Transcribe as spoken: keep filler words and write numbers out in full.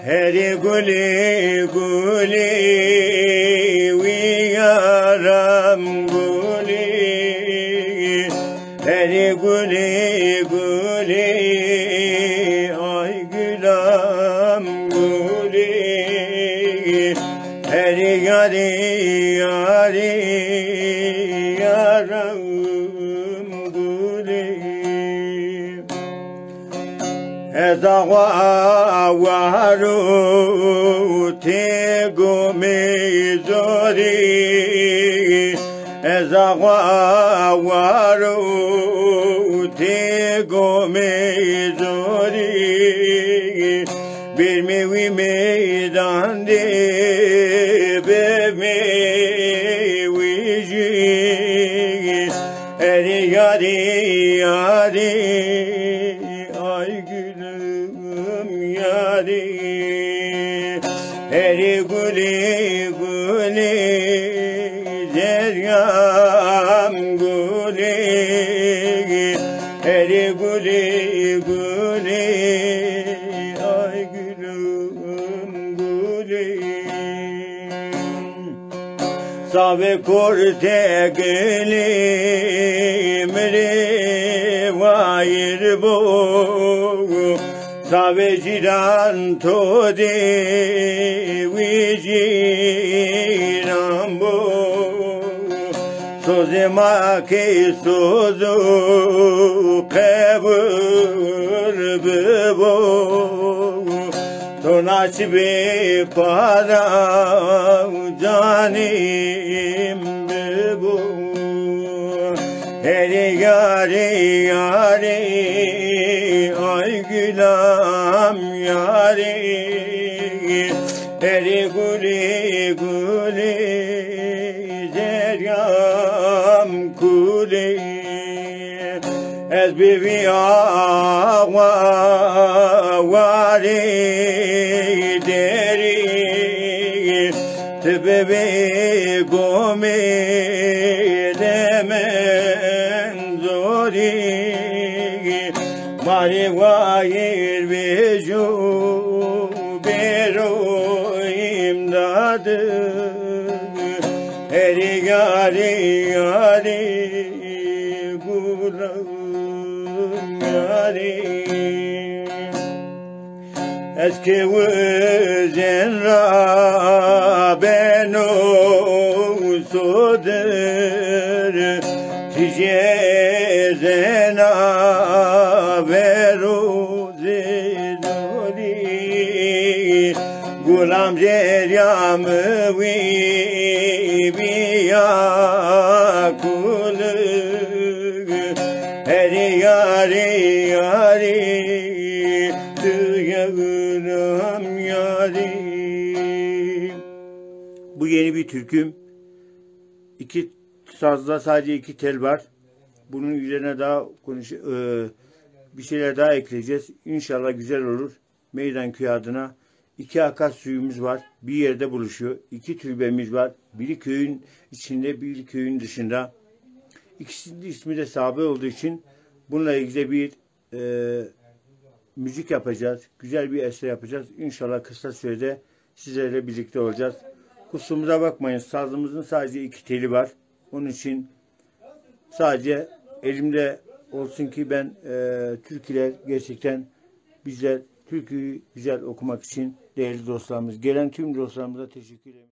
Herê gulî gulî wî yaram gulî. Herê gulî gulî ay gulam gulî. Herê yarî yarî yaram gulî. Ez awa waro tê gomê zorî. Ez awa waro tê gomê zorî. Birmê wî meydan de bimê wî jî. Erê yarî yarî ay gulum yarî. Erê gulî gulî zeryam gulî. Erê gulî gulî ay gulum gulî. Save korte gilî mi rê wayir bo. Save cîran to dê wî cîran bo. Sozê ma key sozo qebul bibo. To naçibê para û canîm bibo. Herê yarê yarê ay gulam yarê. Herê gulî gulî zeryam kulî. Ez bibî awa warê derî. Ti bibî gomê de menzorî. Ma rê wayir bêjo bêro îmdad. Herê yarê yarê gulam yarê. Ez kewizên ra beno sodir, tijê zena vero zê zorî. Gulam zerya mi wî bîya kulig. Herê yarê yarê tu yewram yarê. Bu yeni bir türküm. İki sazda sadece iki tel var. Bunun üzerine daha konuş, e, bir şeyler daha ekleyeceğiz. İnşallah güzel olur. Meydanköy adına iki akarsuyumuz var. Bir yerde buluşuyor. İki türbemiz var. Biri köyün içinde, biri köyün dışında. İkisinin ismi de Sabe olduğu için bununla ilgili bir e, müzik yapacağız. Güzel bir eser yapacağız. İnşallah kısa sürede sizlerle birlikte olacağız. Kusurumuza bakmayın. Sazımızın sadece iki teli var. Onun için sadece elimde olsun ki ben e, türküler gerçekten bizler türküyü güzel okumak için değerli dostlarımız, gelen tüm dostlarımıza teşekkür ederim.